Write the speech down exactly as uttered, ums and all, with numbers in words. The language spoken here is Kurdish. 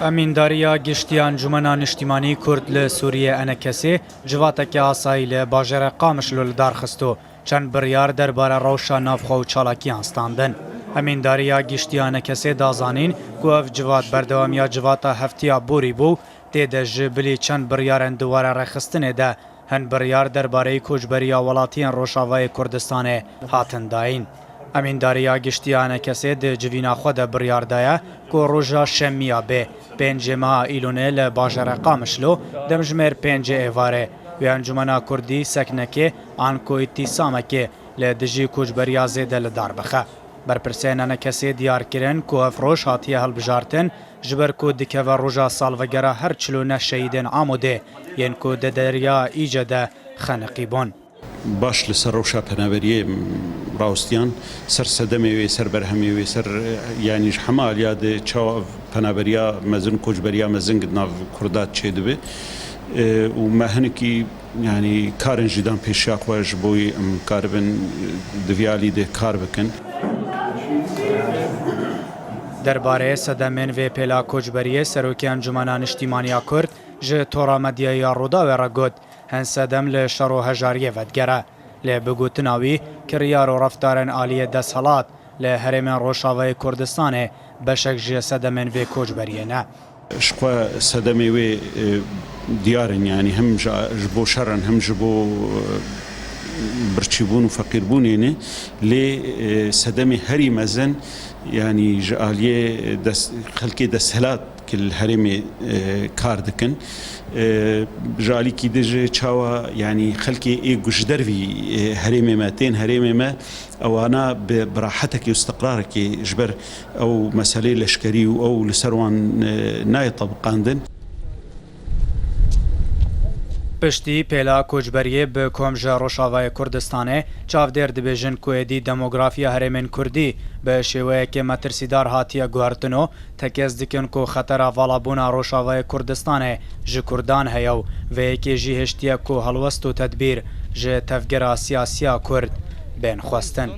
Emîndariya Giştî ya Encûmena Niştîmanî Kurd li Sûriyê, ENKSê, civateke asayî li bajêrê Qamişlo li dar xisto. Çend biryar derbare rewşa navxwe û çalakiyan standin. Emîndariya Giştî ya ENKSê da zanîn ku ev civat berdewamiya civata heftiya borî bû, tê de ji bilî çend biryarên di warê rêxistinê de hin biryar derbareyî koçberiya welatiyên Rojavayê Kurdistanê hatin dayîn. Emîndariya Giştî ya ENKSê di civîna xwe de biryar daye ku roja şemiya bê, pêncê meha Îlonê, li bajêrê Qamişlo, demjimêr pêncê êvarê, wê Encûmena Kurdî seknekê an ku îtîsamekê li dijî koçberiya zêde li dar bixe. Berpirsên ENKSê diyar kirin ku ev roj hatiye hilbijartin, ji ber ku dikeve roja salvegera her çil û neh şehîdên Amûdê, yên ku di deriya Îce de xeniqî bûn. Baş li ser rewşa penaberiyê, m, rawestiyan, ser sedemê wê, ser berhemê wê, ser, e, yanî ji hema aliya de çawa ev penaberiya mezin, koçberiya mezin di nav Kurda çêdibe. E, û me hinekî, yanî, karên jî dan pêşiya xwe ji bo wî em karibin, e, di vî alî de kar bikin. Derbarê sedemên vê pêla koçberiyê Serokê Encûmena Niştîmaniya Kurd ji tora medyayê ya Rûdawê re got, hin sedem li şer û hejariyê vedigere. Lê bi gotina wî, kiryar û reftarên aliyê desthilat li herêmên Rojavayê Kurdistanê beşek ji sedemên vê koçberiyê ne. Ji xwe sedemê wê, e, diyar in, yanî hem ji, ji bo şer in, hem ji bo, e, birçîbûn û feqîrbûnê ne. Lê, e, sedemê herî mezin, yanî ji aliyê des-, xelkê desthilat ki li herêmê, e, kar dikin. E, ji alîkî din jî çawa, yanî xelkê ê ku ji dervî, e, herêmê me tên herêmê me, ewana bi, bi rahetekê û istiqrarekê ji ber ew meselê leşkerî û ew li ser wan, e, nayê tebiqandin. Piştî pêla koçberiyê bi kom ji Rojavayê Kurdistanê, çavdêr dibêjin ku êdî demografiya herêmên Kurdî bi şêweyeke metirsîdar hatiye guhertin û tekez dikin ku xetera valabûna Rojavayê Kurdistanê ji Kurdan heye û vê yekê jî hiştiye ku helwest û tedbîr ji tevgera siyasiya Kurd bên xwestin.